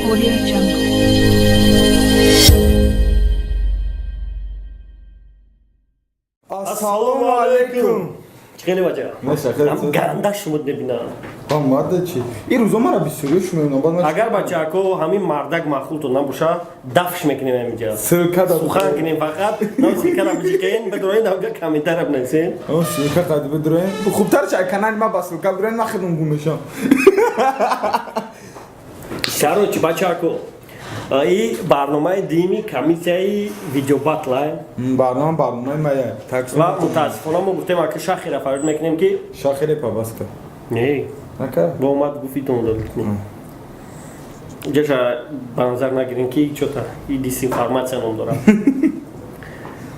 Audio Jungle. Ассалому алайкум. Хеле бача. Неша, хеле Ам ганда шумуд мебинам. Ба марда чи? Ин рӯзо мара бисёриё шумо мебинам. Баъд ман Агар бачако ҳамин мардак маъқултон набоша, дафш мекунем ҳаминҷа. Ссылка да Сухан кунем фақат, нам ссылка ра биҷиқен, бидроен ҳамҷа комментария бинависен. О, ссылка қад бидроен. Хубтар чи канали ма ба ссылка бидроен, ман худам гум мешам. Короче, бачако, и барномаи дуюми комиссияи видеобатла. Барнома барномаи мая. Так ва мутаассифона мо гуфтем, ака шахира фарёд мекунем ки шахире пабаска. Не, Нака? бо омад гуфт идома дод кунем. Ҷаша ба назар нагирем ки чота и дисинформатсия ном дорад.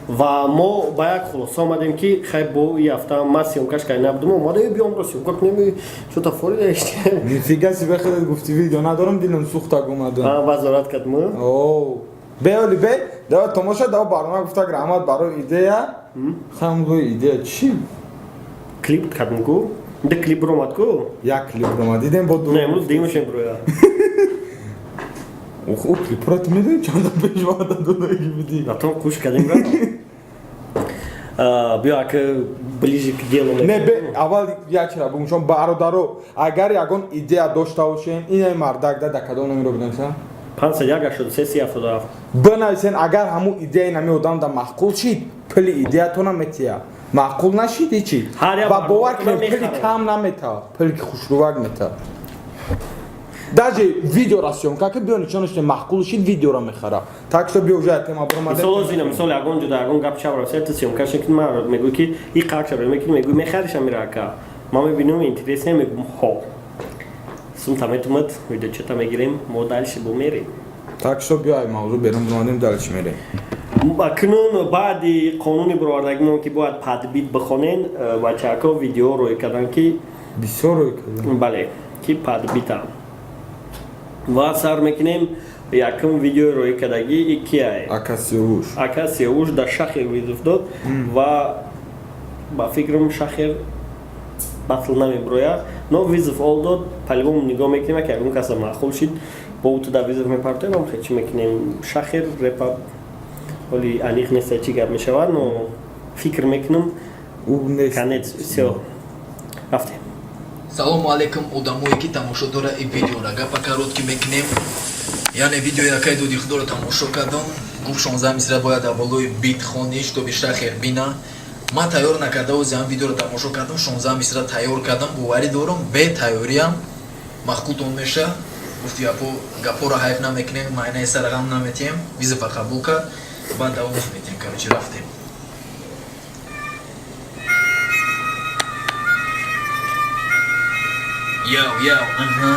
Ва мо ба як хулоса омадем ки хай бо и ҳафта ман съёмкаш карда набудум, омада биём ро съёмка кунем, чота форида. Нифига себе, худат гуфти видео надорам, дилам сӯхтак омада. Вазорат кард мо. О, бе оли бе, дава тамоша дава барнома гуфтак раҳмат барои идея. Хам гӯй идея чи? Клип кардем ку? Да клип ромад ку? Як клип рома дидем бо ду. Не, имрӯз димошем броя. Ох, о клипро ту медонӣ чанда пеш ваъда додаги будӣ? Натон куш кардем ра. Биё ака ближе к делу. Не, бе, аввал як чира бугум, шумо бародаро, агар ягон идея дошта бошен, инаи мардак да кадом номеро бидонисам? 501 83 37. Бинависен, агар ҳамун идеяи нами одам да маъқул шид, пули идеятона метия. Маъқул нашид ҳечи. Ҳар як Ва бовар барнома кунед, пули мехарем. кам намета, пули ки хушрувак мета. Даже видеора съёмка ки биё нишонаш маъқул шид, видеора мехара. Так что биё уже тема баромадем. Мисол озина, мисол ягон ҷуда ягон гап чап рафта, ту съёмкаш мекунӣ, ман мегӯй ки и қақша ро мекунӣ, мегӯй мехариш амира ака. Ман мебинам интересно, мегӯм хо. Сумта метумад, видеочата мегирем, мо дальше бо мерем. Так что биё ай мавзӯъ берун баромадем, дальше мерем. Акнун баъди қонуни бировардагимон ки бояд под бит бихонен, бачаҳако видео рӯй карданд ки Бисёр рӯй кардам. Бале, ки под битам. Ва сар мекунем якум видеои рӯй кардагӣ и кияе? Ака Сиёвуш. Ака Сиёвуш дар Шахер вызов дод ва ба фикрам Шахер батл намеброяд, но вызов ол дод, по-любому нигоҳ мекунем, ки ягон каса маъқул шид, бо ӯ туда вызов мепартоем, ам хечи мекунем. Шахер репа ҳоли аниқ неста чӣ гап мешавад, но фикр мекунам Ӯ нест. Конец, всё, рафтем. Салому алейкум, одамое ки тамошо дора и видеора. Гапа короткий мекунем, яъне видеои акай доди худоро тамошо кардам. Гуфт 16 мисра бояд дар болои бит хонӣ, чтобы Шахер бина. Ман тайёр накарда ози ҳам видеоро тамошо кардам, 16 мисра тайёр кардам. Боварӣ дорам, бе тайёриам маъқултон меша. Гуфти гапо гапоро ҳайф намекунем, майнаи сарағам наметиҳем. Вызова қабул кард, баъд давом метиҳем. Короче, рафтем. Йоу, йоу, аҳа.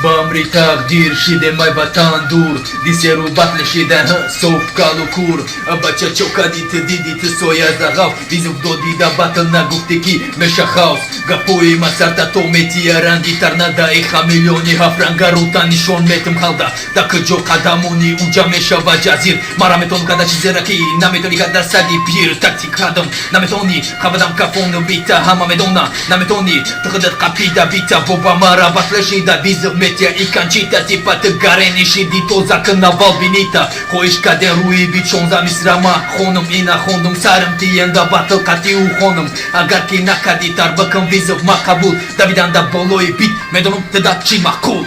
Ба амри тақдир шидем ай ватан дур, дисеру батл шида соф калу кур. Бача, чо кади ту диди ту соя зағав вызов додида батл нагуфте ки меша хаос. Гапои ма сарта то метия ранги торнадо и хамелеони ҳафранга рута нишон метим халда да куҷо қадамони уҷа мешава ҷазир. Мара метон када чизера ки наметони када саги пир тактик кадам наметони қабадам кафону бита ҳама медона наметони ту худат қапида бита боба мара батл шида вызов метия и Кончита типа ту гарени шиди тоза кнавал бинита. Хоҳиш каден рӯи бит 16 мисра ма хонум ина хондум сарам тиенда батл қатиу хонум. Агар ки накади тар бикун вызов ма қабул давиданда болои бит медонам туда чӣ маъқул.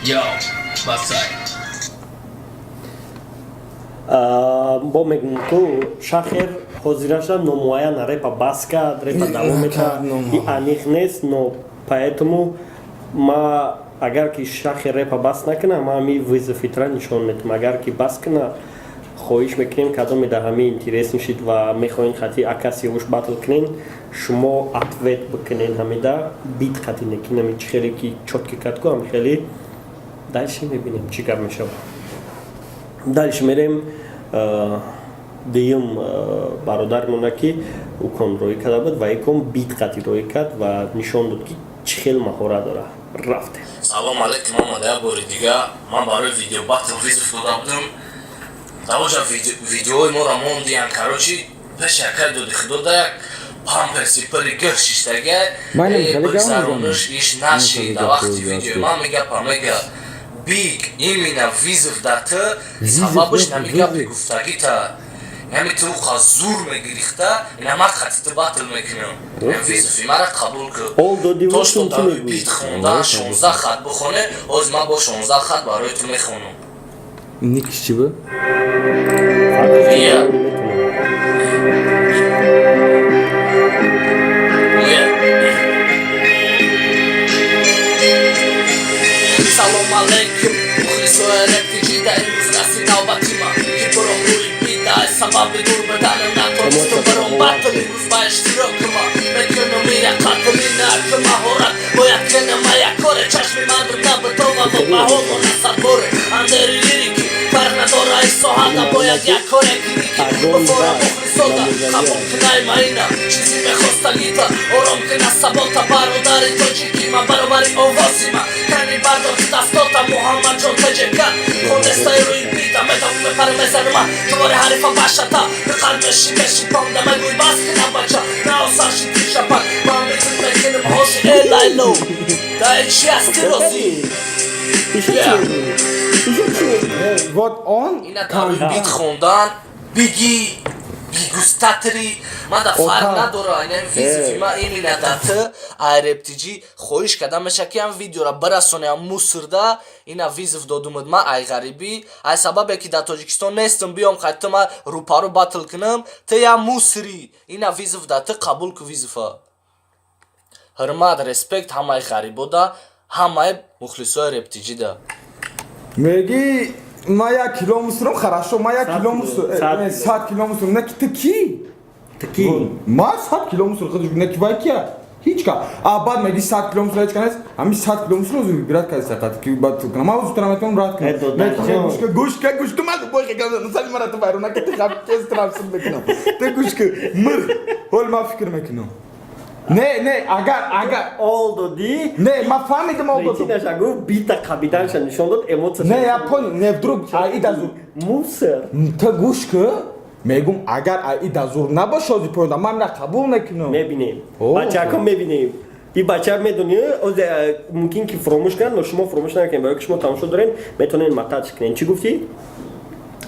Йоу, басай. Бо мегӯм ку Шахер ҳозираша номуайян репа бас кард, репа давом метавад, и аниқ нест, но поэтому ма агар ки Шахер репа бас накуна, ма ҳами вызов итра нишон метам. Агар ки бас куна, хоҳиш мекунем, кадоме дар ҳами интерес нишид ва мехоҳем хати ака Сиёвуш батл кунен, шумо ответ бикунен ҳамида бит хати некин ҳами чӣ хеле ки чётко кард ку ҳами хеле. Дальше мебинем чӣ гап мешавад. Дальше мерем дуюм бародармона ки укон рӯй карда буд ва икон бит қати рӯй кард ва нишон дод ки чӣ хел маҳорат дорад. Рафтем. Салом алейкум, омада як бори дига ман барои видео батл вызов дода будам. Дар оҷа видеои моро мондиян. Короче, пеши акай доди худо да як Памперси пири гир шиштага. Ман хеле бигзарониш иш наши да вақти видео ман мега памега биг именно вызов да ту сабабаш намигапи гуфтагита ҳами ту қа зур мегирихта, ина ман хати ту батл мекунам, вызов и мара қабул кун. То что дар бит хондан 16 хат бихоне, ҳозир ман бо 16 хат барои ту мехонам. Никиш чӣ буд? Yeah. Yeah. Салом алейкум, мухлисои РепТиҷида. Имрӯз расид навбати ман, ки буром рӯи бита. Сабаби дур буданам натонистум буром батл. Имрӯз ба иштирокума мекунам ира қатл. Ина ки маҳорат бояд кунам як коре, чашми мардум набитова ва баҳомо насадборе. Андери лирики фарқ надора, исоҳата бояд як коре кунӣ, ки бифора мухлисота қабул кунай маина чизи мехостагита, ором кина сабота. Бародари тоҷики ма, баробари овози ма, кани бардор дастота. Муҳаммадҷон ТЖК хонестаи рӯи бита, метавон мепарам, мезанама дубори ҳарифа башата. Биқад меши меши понда, мегӯй бас кина, бача наосарши тишапак. Ман митун мекунам ҳози элайло дай чи ҳасти розӣ. Вот он. Ина дар рӯи бит хондан биги бигустатри ман да фарқ надора. Ина вызов и ма именно да т айрептиҷи хоҳиш карда меша, ки ам видеора бирасонем мусирда. Ина вызов додумуд ма ай ғарибӣ, ай сабабе ки дар Тоҷикистон нестам, биём хай ту ма рӯпарӯ батл кунам. Ту я мусири, ина вызов да ту, қабул ку вызов а. Ҳурмат, респект ҳамаи ғарибода, ҳамаи мухлисои рептиҷида. Меги ма як кило мусурам, хорошо, ма як кило мусур, 100 кило мусурам, не ки ту ки? Ки? Ма 100 кило мусур худаш не ки вай кия? Ҳеч ка. А баъд меги 100 кило мусур ҳеч ка нест, ҳами 100 кило мусур озу выбирать кади сақат ки баъд кунам. Ма озу тара метавонам рад кунам. Гӯш ка, гӯш ка, гӯш ка, ман боше сали мара ту вайрона ки ту хаб кес трафсир мекунам. Ту гӯш ка, мир. Ҳол ма фикр мекунам. Не, не, агар Ол додӣ. Не, ма фаҳмидам, ол додум. Причинаша гуфт, бита қабиданша нишон дод, эмоция. Не, я понял, не, вдруг аида зур. Мусор. Ту гӯш ка, мегум, агар аида зур набоша, ози поёнда ман мира қабул мекунам. Мебинем, бачако, мебинем. И бача медони, озе мумкин ки фуромӯш кунад, но шумо фуромӯш накунед, барои ки шумо тамошо дорем, метавонед матач кунед. Чӣ гуфтӣ?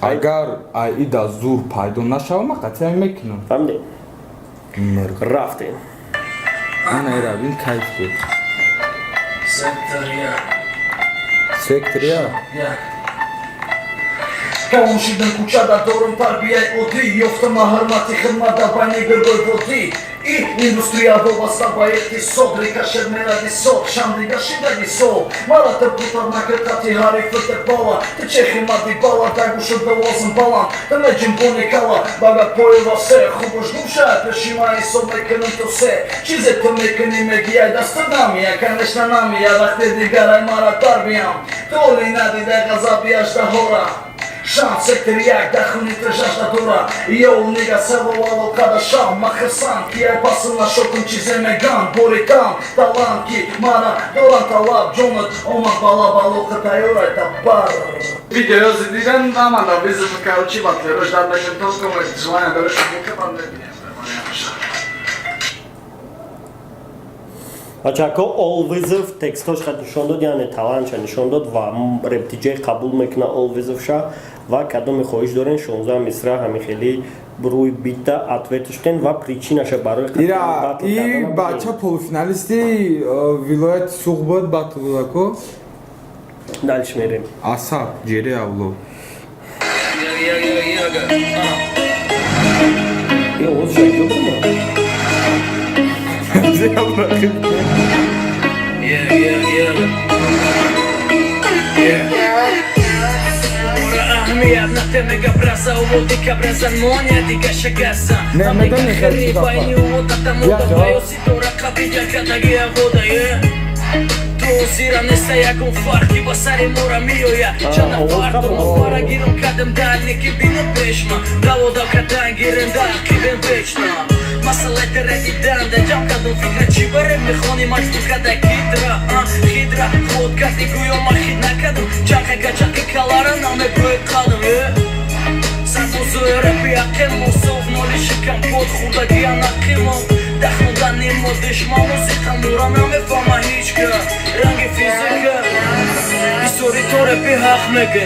Агар аида зур пайдо нашава, ман қатъиян мекунам. Фаҳмидем, рафтем. Ана ира ин кайф буд. Сектор я. Сектор я. Калон шидам кӯчада, дорум тарбияи оддӣ, ёфтама ҳурмати хидмат дар байни гирдои водӣ. И индустрия вобаста ба иқтисод, рикошет меради сод, шамдига шидаги сол. Мара ту путат накард қати ҳарифата бала, ту чехи мади бала, дагушуд бевозм баланд, ту меҷимбони кала бага пои васе хубуш гумша пеши ма ҳисоб мекунам ту се чизе ту мекунӣ, мегияй даста намия, конечно намия. Вақте дигарай мара тарбиям, ту оли надидай ғазаби аждаҳора. Шам сектор як дахуни тажашда дора. Йоу, нига, село қада шам махирсан, ки ай пасм нашокум чизе меган боритам талант, ки мара доран талаб ҷонат омад бала балоқа тайёрай табар. Видео дидан ва ман да вызов, короче, батлеро ждать мекунем, только желание дорем, мекунам, мебинем. Бачако, ол вызов текстош хат нишон дод, яъне талантша нишон дод ва рептиҷе қабул мекуна ол вызов ша. Ва кадоме хоҳиш дорен, 16 мисра ҳами хели рӯи бита ответ иштен ва причинаша барои ира и бача полуфиналисти вилояти Суғд буд, батл будако. Дальше мерем. Асаб ҷери авло. Е, овозша иҷо будма? Yeah, yeah, yeah. Yeah. Аҳамият натемега браза оводи кабразан моня дига шагаса. Не, медони хеле чӣ гапа. Байни овода Я баё ситора қабиҷа кадаги авода е то зира неста ягон фарқ, ки ба сари мора меоя чанд нафар фара гиром кадам дальне ки бина пешма давода кадан гиренда қибем вечно масъалаи тере дидан да ҷамъ кардам фикра чӣ барем мехонӣ маҷбур када кидра хидра худ карди, гӯё ман хид накардам чархи качаки калара намегӯи қадам е сарбозои рэпи ақимо соф ноли шикам под хурдагия нақимо. Дар хондани мо душман мусиқа мура намефаҳма ҳеҷ ка ранги физика. Бисёри то репи ҳақ мегӯ,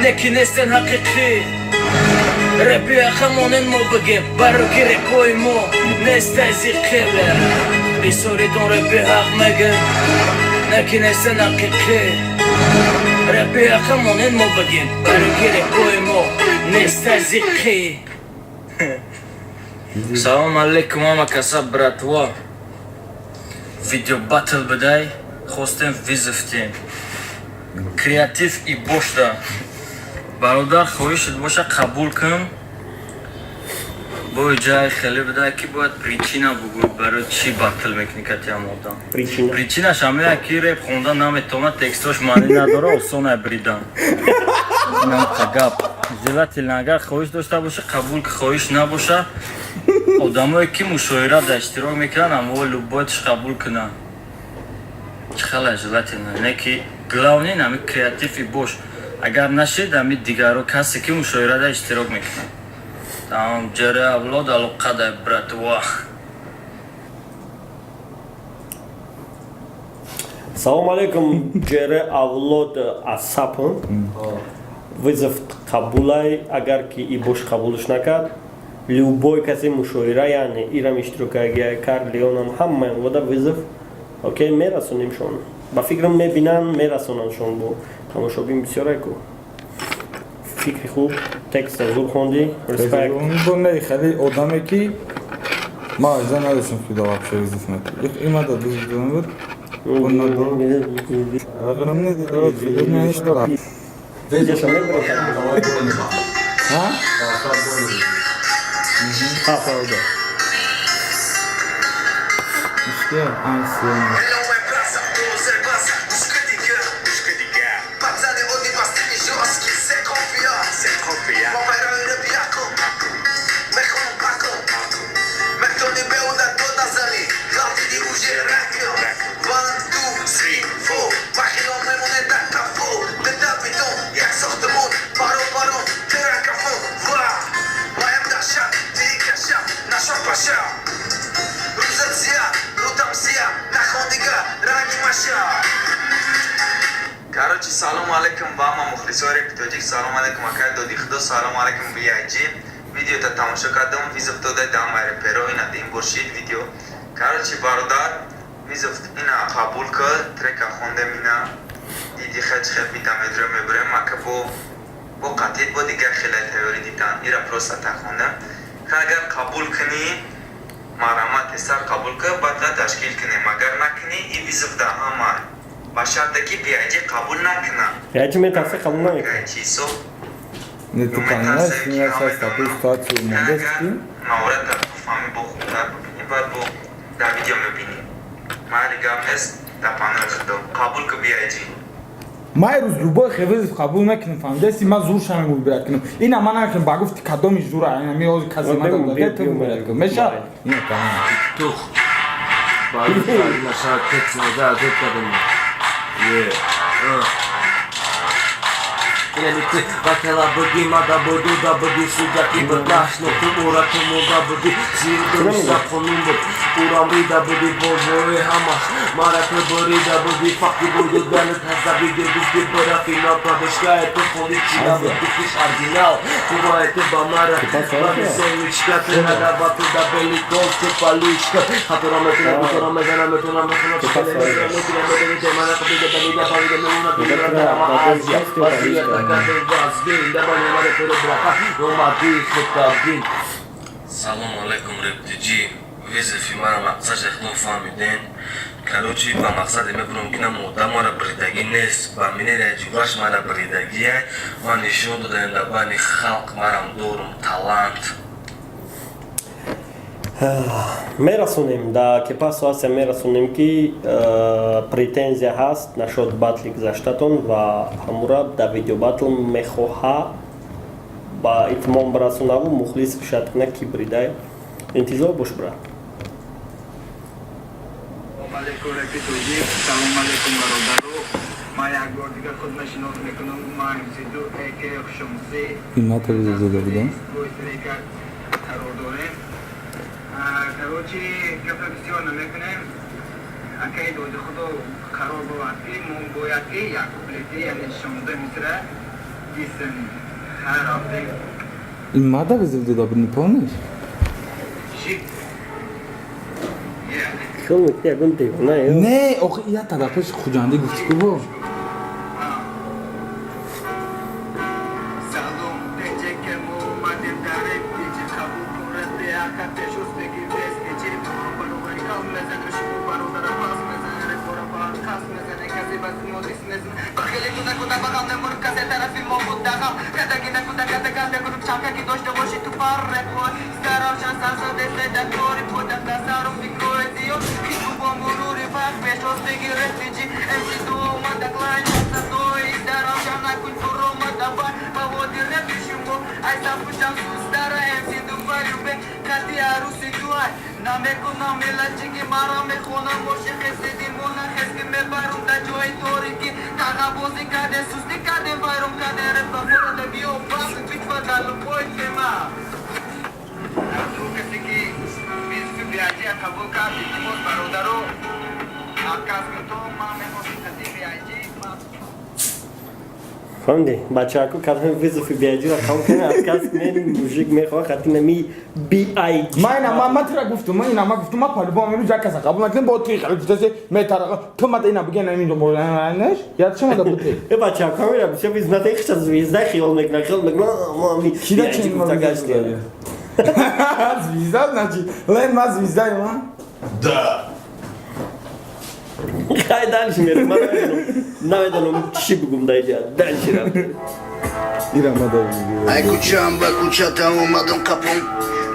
не ки нестен ҳақиқӣ. Репи ҳақа монен мо бигем, баро ки репои мо нестай зиқӣ. Бисёри то репи ҳақ мегӯ, не ки нестен ҳақиқӣ. Репи ҳақа монен мо бигем, баро ки репои мо нестай зиқӣ. Салом алейкум, ҳама каса, братва. Видео батл бидай, хостем вызов тем. Креатив и бошда. Бародар, хоҳишат боша, қабул кун. Бо ҷай хеле бидай, ки бояд причина бугӯй, барои чӣ батл мекунӣ кати ам одам. Причина. Причинаш ҳамея ки реп хонда наметавонад, текстош маънӣ надора, осонай бридан. Инам гап. Желательно, агар хоҳиш дошта боша, қабул, ки хоҳиш набоша, одамое ки мушоира дар иштирок мекунанд, аммо любойташ қабул кунанд. Чӣ хела желательно не ки главный нами креатив и бош. Агар нашид, ами дигаро касе ки мушоира дар иштирок мекунанд. Тамом, ҷаре авлод алоқадай, братва. Салом алейкум, ҷере авлод асапм. Вызов қабулай, агар ки ибош қабулш накард, любой касе мушоира, яъне ирам иштирок кард, Леонам, ҳамаям вода вызов. Окей, мерасонем шон. Ба фикрам мебинанд, мерасонанд шон бо тамошобин бисёрай ку. Фикри хуб, текста зур хонди, респект. Бо не, хеле одаме ки ма ажда надоштам, ки да вообще вызов метад. Има да вызов додам буд. Видеоша мебарем. Ҳа? Ҳа, фарда. Иште, ай. Короче, салом алейкум ба ҳама мухлисои репи тоҷик, салом алейкум, акай доди худо, салом алейкум, VIG. Видеота тамошо кардам, вызов додай да ҳама реперо, ина дим бошид видео. Короче, бародар, вызов ина қабул кар, трека хондем, ина диди хеч хел бита медро мебурем, ака бо қатид бо дигар хеле тайёрӣ дидан, ира просто та хондем. Агар қабул кунӣ, марҳамат, тезтар қабул кар, баъд ташкил кунем. Агар накунӣ, и вызов да ҳама. Ба шарте ки BIG қабул накунад. BIG метарсе, қабул намекунад. Чизо Не, ту понимаешь, я сейчас такую ситуацию мондест ки маворад дар фаҳми бо хубтар бибинӣ, баъд бо дар видео мебинӣ. Майли, гап нест, дар паноҳи худо, қабул ку BIG. Ма ирӯз любой вызов қабул мекунем, фаҳмидаси? Ма зур шамегу выбирать кунам. Ина ман намекунам, ба гуфти кадоми зура, ина ми ҳозир касе Ма мада бигу, дада ту бигу, выбирать бигу. кун. Меша? Не, тамом. Тух. Барои наша текст назад кардем. Е. Яъне ти батела буди, мада буду да буди, судаки бадаш, но ту ура ту муда буди, зир да қонун буд, урам рида буди, бобои ҳамаш, мара ту бурида буди, фақти буду данат ҳазаби гуфти бара финал прадешкае ту холи чида буд, гуфтиш оригинал, хубае ту ба мара, баби сонечка, ту нада ба ту да беликон, ту паличка, хатора метуна, бутора мезана, метуна, мехона, чикале, мезана, метуна, медони, мана қабида, дамида, фамида, мемуна, бимуна, дарама, Азия, вазия, такаде, вазбин, дабани, мара, перо, брака, омади, хутабин. Салом алейкум, рептиҷи. Вызови мара мақсадша худо фаҳмиден. Короче, ба мақсаде мебурам, ки на мода мара бридагӣ нест, ба минери ҷураш мара бридагия. Ман нишон додаем дар байни халқ, марам дорум талант. Мерасонем да кепа ситуация, мерасонем ки претензия ҳаст нашод батли гузаштатон ва ҳамура дар видеобатл мехоҳа ба итмом барасонаву мухлис шад куна ки бридай. Интизор бош, брат. Алейкум, репи тоҷик, салом алейкум, бародаро. Ман як бор дигар худ машинос мекунам, ман МС2 АК Хушомси. Ин ма телевизор зада будам. Қарор дорем. Короче, гапа бисёр намекунем. Акаи доди худо қарор бовад, ки мо бояд ки як куплети, яъне 16 мисра дисанем. Хайр, рафтем. Мада вызов дода буд, не помнишь? Ши. Yeah. Хел мекунӣ, ягон девона ё? Не, охи я тарафаш Хуҷандӣ гуфти ку бо. Салом, теҷеке, мо омадем дар репиҷи, қабул кун репи, ака, пешоз бегир вескечи. Мо баробари қавм мезанем, шумо бародара пас мезане, репора ба қас мезане, касе ба мо дис мезане, ба хеле куда куда бағал немурм, касе тарафи мо буд дағал кадаги накуда када када кунум чакаки дошта боши ту пар репой саравшан сарсадеста дар кори пойтахт дар сару фикрҳои зиёд хиту бо мурури вақт пешоз бегир репиҷи МС ду омада клайн садои даравшан накун фуромада бар маводи репи шумо ай сапушам сустара МС ду валюбе кати аруси дуай намекунам мелачиги мара мехонам ошиқи сидимона хески мебарум дар ҷои торикӣ тағабозӣ каде, сустӣ каде, вайрон каде репа морада. Биё бахт битва дар любой тема. Ту касе ки вызови биаҷия қабул кард, илтимос, бародаро, отказ кун, то ман мехостим каси биаҷи. Фаҳмидӣ, бачаҳаку, кадоме вызови биаҷиро қабул кунед, отказ кунед. Мужик мехоҳад хати нами BIG. Ман ина ман тира гуфтум, ман ина ман гуфтум, ман по-любому имрӯз як каса қабул накунем, бо ти хеле гуфтаси метарақа ту мада ина бигэн ин неш яд шумо да бути. Э, бачаҳаку, ҳамира бисёр вызов натаи, хиша звезда хиёл мекунад, хиёл мекунад мо Кида BIG чи гуфта гаштем. Звезда, значит, лен ма звезда ма. Да. Хай, дальше мерем. Ман намедонам чӣ бугум дар иҷа. Дальше рафтем. Ира мада. Ай кучам ба кучата омадам қапум,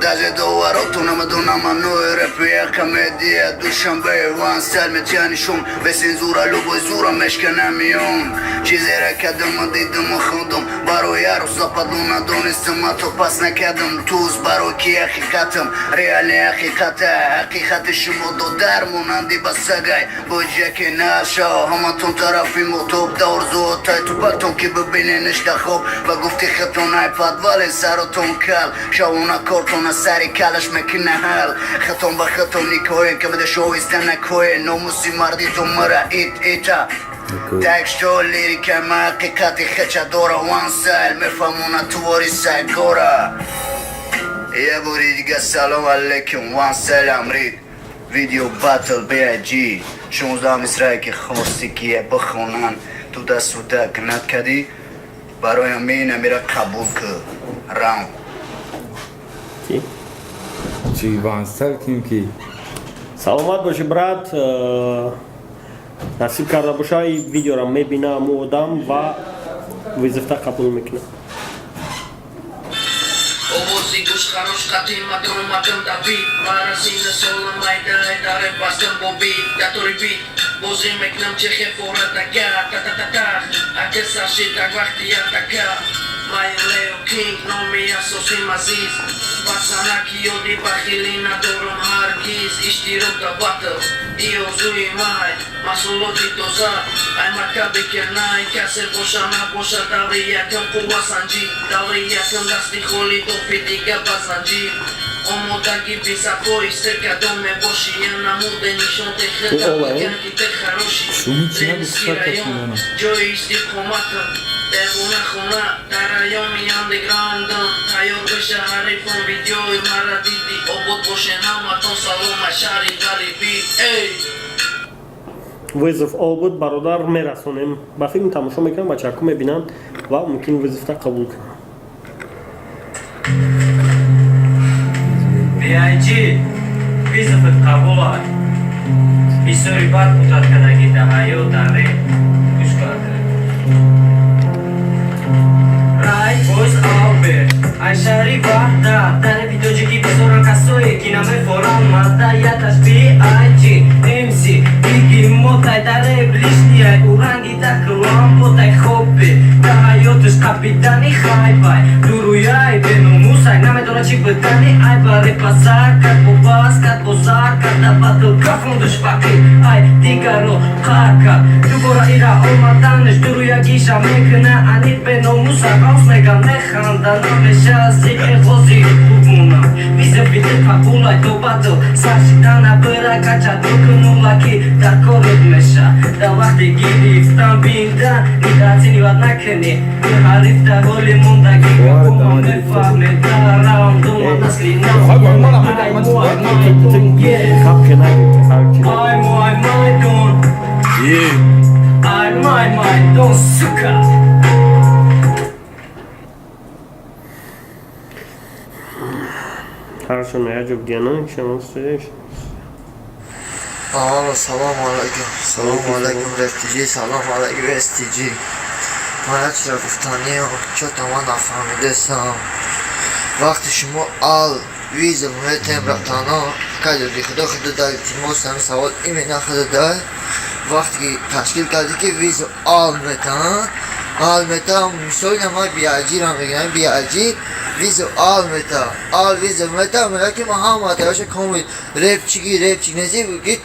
даже довароту намедонам маънои репи, я комедия. Душанбе, ван стайл метиянишум, без цензура, любой зура мешкана миён. Чизере кадама дидаму хондум, барои арӯс западло надонистам, ҳатто пас накардам туз, барои ки ҳақиқатам реальный ҳақиқата. Ҳақиқати шумо додар монанди ба сагай боҷаке нашао, ҳаматон тарафи моҳтоб да орзуотай тупактон ки бибинениш дар хоб. Ба гуфти хитон ай подвале саротон кал, шавона кортона сари калаш мекуна ҳал. Хитон ба хитон никоҳе ки шоиста накоҳе, номуси мардитон мара ит ита. Так что лирика ма ҳақиқати хеча дора, one style мефаҳмона твори сайгора. Я бори дига салом алейкум, one style амрид, видео батл BIG, 16 мисрае ки хости ки бихонанд, ту дастуда гнат кардӣ, барои ҳамин амира қабул кӯ раунд. Ки? Чи вансел ким ки? Саломат бошӣ, брат. Насиб карда боша, и видеоро мебина аму одам ва вызовта қабул мекунад. Овози гӯшхарош қадима омадам давид, мара сина сола майда даре бастам бо бит датори бит бозӣ мекунам, чехе фора дага та-та-та-та ака сарши дар вақти атака. Май Лео Кинг номи асосим, азиз пацанаки, ёди бахилӣ надорам ҳаргиз. Иштирок дар батл и орзуи май, маҳсулоти тоза ай мактаби кернай. Касе боша набоша, даври якам қувва санҷӣ, даври якам дасти холӣ допи дига ба занҷир. Омодагӣ бисафои се кадом мебошӣ, я намуде нишон Олай. ки те хороши. Шуми чи нагуфт, Ленинский сар кас район, медонам. ҷои истиқоматам, девона хона дар райони андеграундам. Тайёр беша ҳарифон, видеои мара диди, обод боше ҳаматон. Салома, шаҳри ғарибӣ, эй. Вызов ол буд, бародар, мерасонем. Ба филм тамошо мекунам, бачаҳаку мебинанд ва мумкин вызовта қабул кунанд. BIG, вызоват қабул аст. Бисёри бад муддат кардагӣ дар ҳаёт, дар реп. Гӯш карда. Рай Бойс Алберт, ай шаҳри Ваҳдат, дар репи тоҷикӣ бисёран касое, ки намефорам мазда. Яташ BIG, MC, Биги мотай, дар реп лишний, уранги дар кламботай хобе. Дар ҳаёташ қапидани хайбай, дуруяй, беномусай, намедонад чӣ будани ай ба репа сар кард, бо бас кард. Бозар карда батл кафондуш фақир, ай дигарро қар кард. Дубора ира омаданаш дуруягиша мекуна, аниқ беномуса ғавс меган, механда, намеша зиқи ҳозир хуб монам. Вызов иди қабулай, то батл сар шидана бира кача дукунулаки дар корут меша. Дар вақти гирифтан бинда недооценивать накунӣ ҳариф, дар ҳоли мондагӣ гапома мефаҳме, дар раундума насли нав. Хапке нагӯ. Ай мой майдон, ай май майдон, сука. Хорошо, я ҷо шумо стоишь. Аввало, салому алайкум, салому алайкум, РФТЖ, салому алайкум, СТЖ. Ман як чизро гуфтаниям, чото ман нафаҳмидастам. Вақте шумо ал вызов метем, братано, кадри худо, худо дар, илтимос, ҳамин савол именно худо дар. Вақте ки ташкил кардӣ, ки вызов ал метам, ал метам, мисол ман биаҷирам мегирам, биаҷир вызов ал мета, ал вызов мета, мега ки ман ҳама таёша комил репчиги, репчик нези ги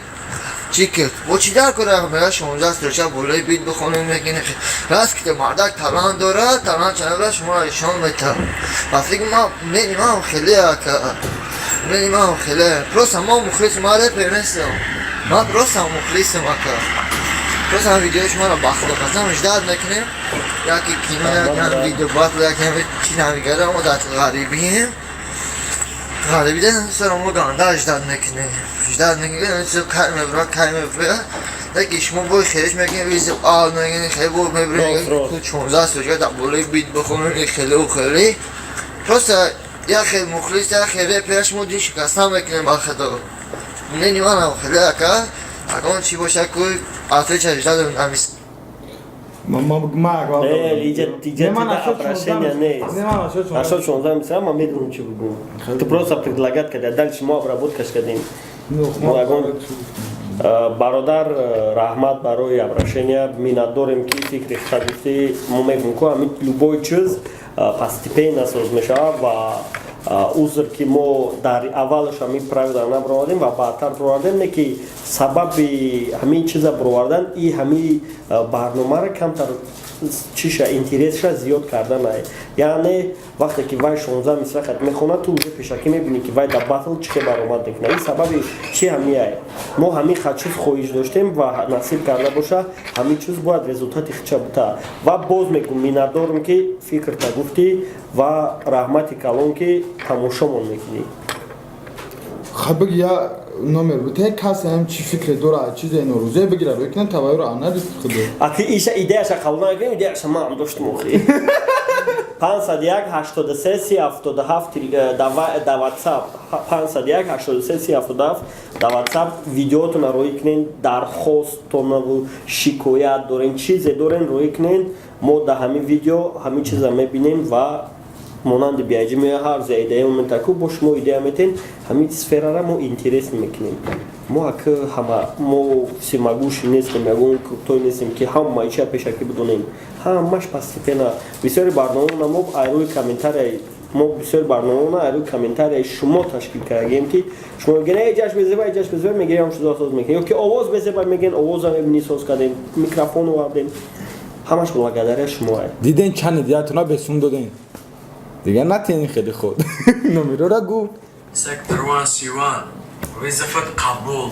чӣ кард, бо чӣ дар кора, мега 16 строча болои бит бихонем, мекунем. Раст ки мардак талант дорад, талант чанабра шуморо нишон мета. Ба фикр ман мнени ман хеле, ака, мнени ман хеле просто ман мухлис, ман репер нестам, ман просто мухлисам, ака. Просто ҳам видеои шуморо ба худо қасам ждать мекунем, яки кино, яки видео батл, яки чӣ намегара. Мо дар ғарибием, ғарибида сара мо ганда ждать мекунем, ждать мекунем, кай мебра, кай мебра. Яки шумо бой хелеш мекунем, вызов ал мекунем, хеле бой мебрем, 16 строчка дар болои бит бихонем, хеле хеле просто як хел мухлис, як хел репера шумо дин шикаста мекунем. Ба худо, мнени манам хеле, ака, ягон чӣ боша ку отвеча ждать намис. Иҷа обращение нест. Насчет 16 мисра ман медонам чӣ бугум. Ту просто предлагать кардӣ, дальше мо обработкаш кардем. Ягон бародар, раҳмат барои обращения, миннатдорем, ки фикри худта гуфтӣ. Мо мегӯм ку ҳамин любой чиз постепенно соз мешавад ва узр, ки мо дар аввалаш ҳамин правила набаровардем ва баъдтар баровардем, не ки сабаби ҳамин чиза баровардан и ҳамин барномаро камтар чиша интересша зиёд карданай. Яъне вақте ки вай 16 мисра хат мехонад, ту уже пешакӣ мебинӣ, ки вай дар батл чӣ хел баромад мекунад. Ин сабаби чи ҳамияй, мо ҳамин чиз хоҳиш доштем ва насиб карда боша, ҳамин чиз бояд результати хича бута. Ва боз мегӯм, миннатдорам, ки фикрта гуфтӣ ва раҳмати калон, ки тамошомон мекунӣ. Хаб, я номер бите, касе ҳам чӣ фикре дора, чизе норӯзе бигира, бикунад тавайро анализ худо. Аки иша идеяша қабул накунем, идеяша ман доштам охи. 501 83 377 да WhatsApp, 501 83 377 да WhatsApp видеотона роӣ кунен, дархосттонаву шикоят дорен, чизе дорен, роӣ кунен. Мо да ҳамин видео ҳамин чиза мебинем ва монанди биаҷи меоя, ҳар зе идея моментаку бо шумо идея метен, ҳамин сферара мо интерес мекунем. Мо ака ҳама мо всемогущий нестем, ягон крутой нестем, ки ҳама ича пешакӣ бидонем. Ҳамаш постепенно. Бисёри барномаона мо айрӯи комментария, мо бисёри барномаона айрӯи комментарияи шумо ташкил кардагем, ки шумо мегӯен, эй, ҷаш безеба, ҷаш безеба, мегирем, чизо соз мекунем, ё ки овоз безеба, мегӯен, овоза мебинӣ, соз кардем, микрофон овардем. Ҳамаш благодаря шумо. Диден, чанд идеятона бесум доден, дигар натен, хеле худ номерора гуфт. Сектор 1C1, вызоват қабул.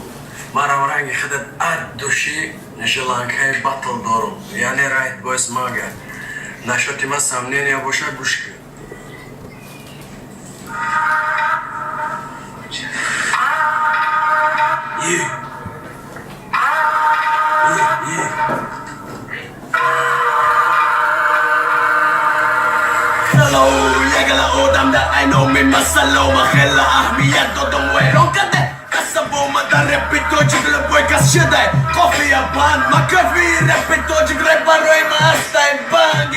Мара ранги худат от души желанкаи батл дорум, яъне Right Boys мага. Насчёти ман сомнения боша, гӯш кун. Yeah. Yeah, yeah. Ягала одамда айноми масалома хела аҳмият додам, вайрон каде касабома. Дар репи тоҷик любой кас шудай қофия банд, ма кайфи репи тоҷик, реп барои ма ҳастай банг.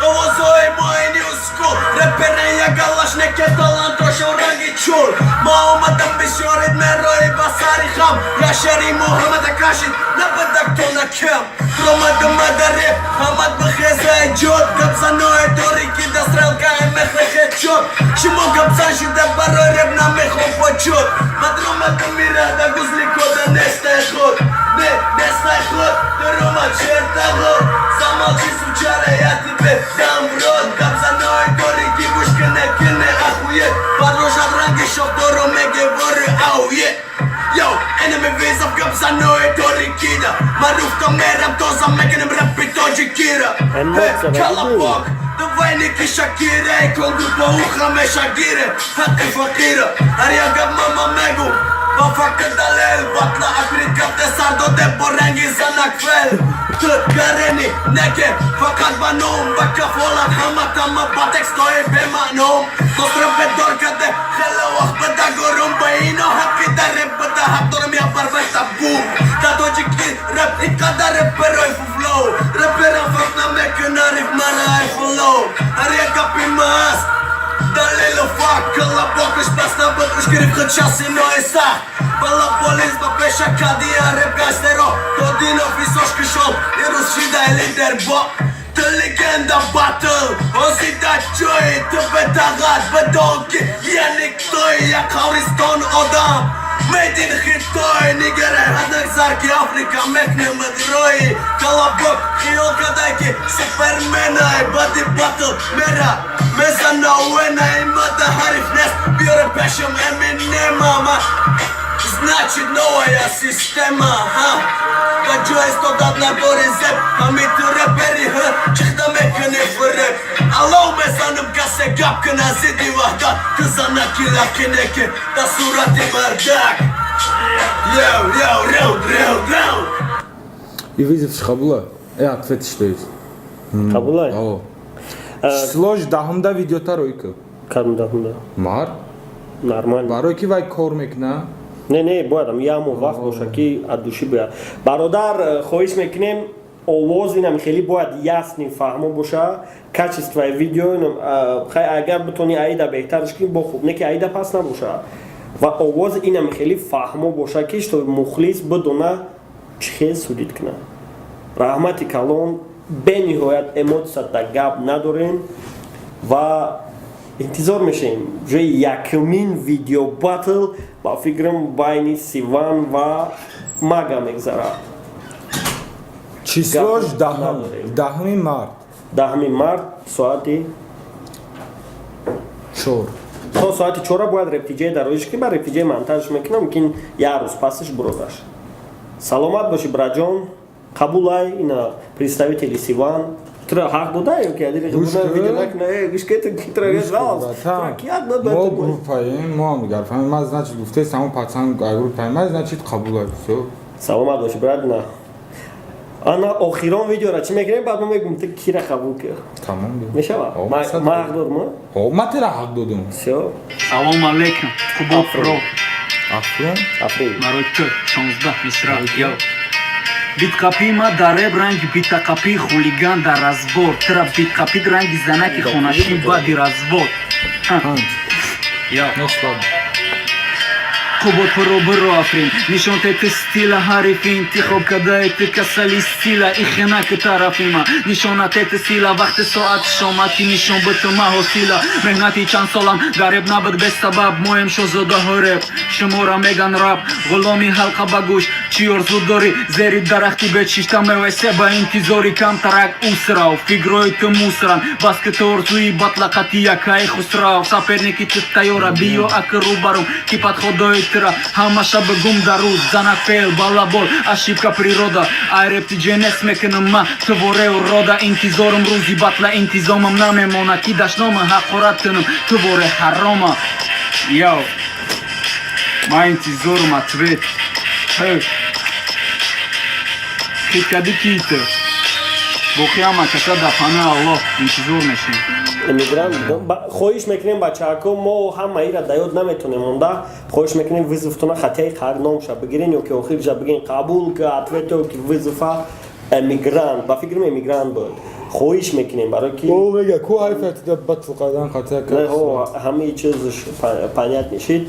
Овозҳои мои new school, репере ягалаш неке, талантошон ранги чул. Ма омадам бисёрид мерои ба сари хам, я шери Муҳаммада кашид набадак то накам. Ромадам дар реп, ҳамат бихеза ҷод, гапзаное дорӣ, ки дастрелкаи мехрехе чод. Шумо гапзан шуда барои реп намехом. почет. Мадрома мира да гузли кода нестай ход. Не, нестай ход, дрома чертаго. Замолчи, сучара, я тебе дам в рот. Капзаной торики гушка не кине ахуе. Подложат ранги шофтору меге воры ауе. Йоу, enemy вызов капзаной торикида. Маруфта мерам тоза мекенем рэпи тоджикира. Эмоция, Колобок, давай ники Шакира и конгу по ухам шагире. Хакки факира, ария мама мегу. Вафака далел, батла акрит капте сардо де боранги занакфел. Гарени, неке, факат баном, бакафолат хаматама батек стои беманом. Дострам бедор каде, хело вах бада горум баино хакки даре бада хак дорам я барбета бум. Да тоджики рэп и када рэперой фуфлоу. Рэперам фак на меканариф мана ай фоллоу. Ария капи мас. Далело фак, колобок, шпас на батрушки риф хачаси но эса. Балаболиз ба пеша кадия рэп гастеро. Кодинов и сошки шоу, и русшида лидер бо. Ты легенда батл, озида чой, ты бетагат бедонки. Я никто, я Кауристон одам. Made in Хитой, нигере, аднак зарки, Африка, мекне мадрои. Колобок, хиол кадайки, супермена, и бади батл, мера. Меза на уена, и мада хариф нес, биоре пешем Эминема, Значит, новая система, ха. Баджо истодат на бори зеб, ҳами ту рэпери, ха. Чихта мекунӣ фиреб. Алло мезанам касе гап куна зидди ваҳдат. Ту занаки лакинеки дар сурати мардак. Йоу, йоу, раунд, раунд, раунд. И вызов қабула. Ответ что есть. Қабулай? О. Числош даҳумда видеота рӯй ку. Кадом даҳумда? Март. Нормально. Барои ки вай кор мекуна. Не, не, бояд ямо вақт боша ки аз души бояд. Бародар, хоҳиш мекунем, овоз инам хеле бояд ясный фаҳмо боша, качествои видео инам, хай агар битони аида беҳтарш кунӣ бо хуб, не ки аида пас набоша. Ва овоз инам хеле фаҳмо боша ки что мухлис бидона чӣ хел судить кунад. Раҳмати калон, бениҳоят эмоция да гап надорем ва интизор мешавем. Уже якумин видео батл ба фикрам байни Сиван ва Мага мегзарад. Числош Гап даҳум, надорем. 10 март. 10 март соати 4. То соати 4 бояд рептиҷаи дароиш ки ба рептиҷаи монтаж мекунам, мумкин як рӯз пасаш буродаш. Саломат бошӣ, браҷон, қабулай ина представители Сиван. Тура ҳақ дода ё ки адири Гӯш кун. видео накуна, гӯш ки ту тура ғалз. Тура ки ҳақ дод ба Мо ту? группаем, мо ҳам гарфаем. Ма значит гуфтест ҳамон пацан группаем, ма значит қабулай. Всё. Саломат бошӣ, брат, на. Ана охирон видеора чӣ мекунем, баъд мо мегӯм ту кира қабул кар. Тамом. Мешава? О, Ма ҳақ додам? О, ма тира ҳақ додум. Всё. Салом алейкум, Кубок Про. Африн. Африн. Барои ту 16 мисра. Йо. Битқапи ма дар реб ранги битақапи хулиган дар разбор. Тра битқапид ранги занаки хонашин баъди развод. Йо. Қубод Про, биро Африн, нишон те ты стила ҳарифи интихоб кардаи ты касали стила ихенаки тарафима нишона те ты сила вақти соат шомад ки нишон биту ма ҳосила меҳнати чанд солам гариб набуд бесабаб. Моем шоҳзодаҳои реп, шумора меган раб, ғуломи ҳалқа ба гӯш. Чӣ орзу дорӣ? Зери дарахти бечишта мевасе ба интизори камтарак усрав. Фикрҳои ту мусран, бас ки ту орзуи батлақати якаи хусрав. Соперники ту тайёра, биё аки рӯбарум ки подходои тира ҳамаша бигум дар рӯз. Занак феъл балабол ошибка природа ай рептиҷенес мекунам ма тувореу рода. Интизорум рӯзи батла, интизомам намемона ки дашнома ҳақорат кунам туворе ҳарома. Йоу, ма интизорум ответ. Ҳей. Хиткади киите боқӣ ҳама каса дар панои Аллоҳ, интизор мешем. Эмигрант, хоҳиш мекунем, бачаҳако, мо ҳамаира да ёд наметонем монда. Хоҳиш мекунем, вызовтона хатяи қар номша бигирен ё ки охирша бигирен, қабул ки ответо ки вызова эмигрант, ба фикрам эмигрант буд. Хоҳиш мекунем, барои ки О, мега ку ҳарифати да батл кардан хатя Не, ҳо, ҳамаи чизш понятно шид.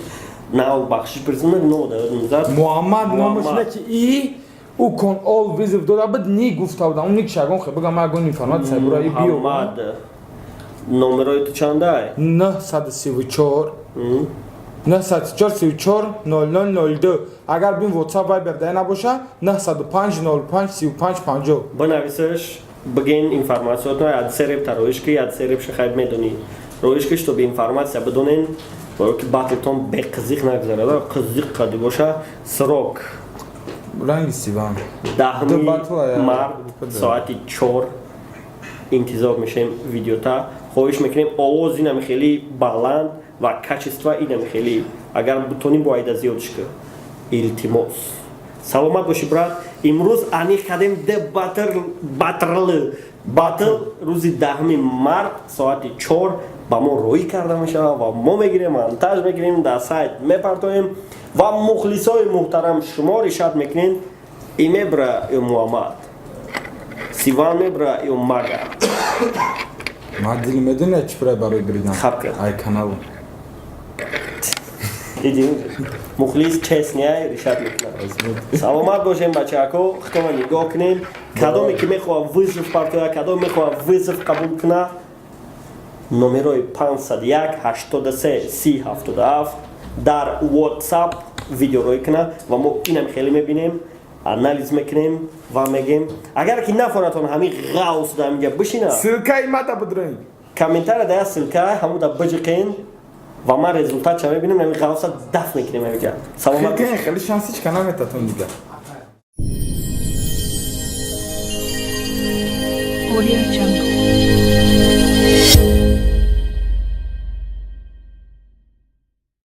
Нав бахшиш призна, но да ёдам зад. Муҳаммад номаш. Муҳаммад. Не ки и ӯ кон ол вызов дода буд, ни гуфта будам, ӯ ник шагон хе бигам, ман ягон информация бура и биё. Муҳаммад, номерои ту чандай? 934. 904 34 00 02. Агар бин WhatsApp, Viber да набоша, 905 05 35 50. Бинависаш, бигин информация отно, ад сереб тароиш ки, ад сереб шахайб медонӣ. Роиш ки, чтобы информация бидонен, барои ки батлтон беқизиқ нагзарад, қизиқ қади боша. Срок? Ранги сиван. 10-ми март, соати 4 интизор мешем видеота. Хоҳиш мекунем, овоз инами хеле баланд ва качество инами хеле, агар бутонӣ, бо айда зиёдш ки, илтимос. Саломат бошӣ, брат. Имрӯз аниқ кардем д батл, батл рӯзи 10-ми март соати 4 ба мо роӣ карда мешавад ва мо мегирем, монтаж мекунем, дар сайт мепартоем ва мухлисои муҳтарам, шумо решать мекунед: и мебра ё Муҳаммад Сиван мебра ё Мага. Ма дил медони чӣ пурай барои бридан. Хаб. Ай каналу. Дидим, мухлис честный решать мекунад. Саломат бошем, бачако, хитома нигоҳ кунем. Кадоме ки мехоҳад вызов партоя, кадоме мехоҳад вызов қабул куна, номерои 501 83 30 77 дар WhatsApp видео рой куна ва мо инам хеле мебинем, анализ мекунем ва мегем. Агар ки нафоратон ҳамин ғавс дар инҷа бишина, Ссылка и мата бидроин. Комментария да ссылка ҳамун да биҷиқен ва ман результат ча мебинем, ҳамин ғавса даф мекунем ҳаминҷа. Саломат. Хеле шанси чика наметатон дига. Audio Jungle.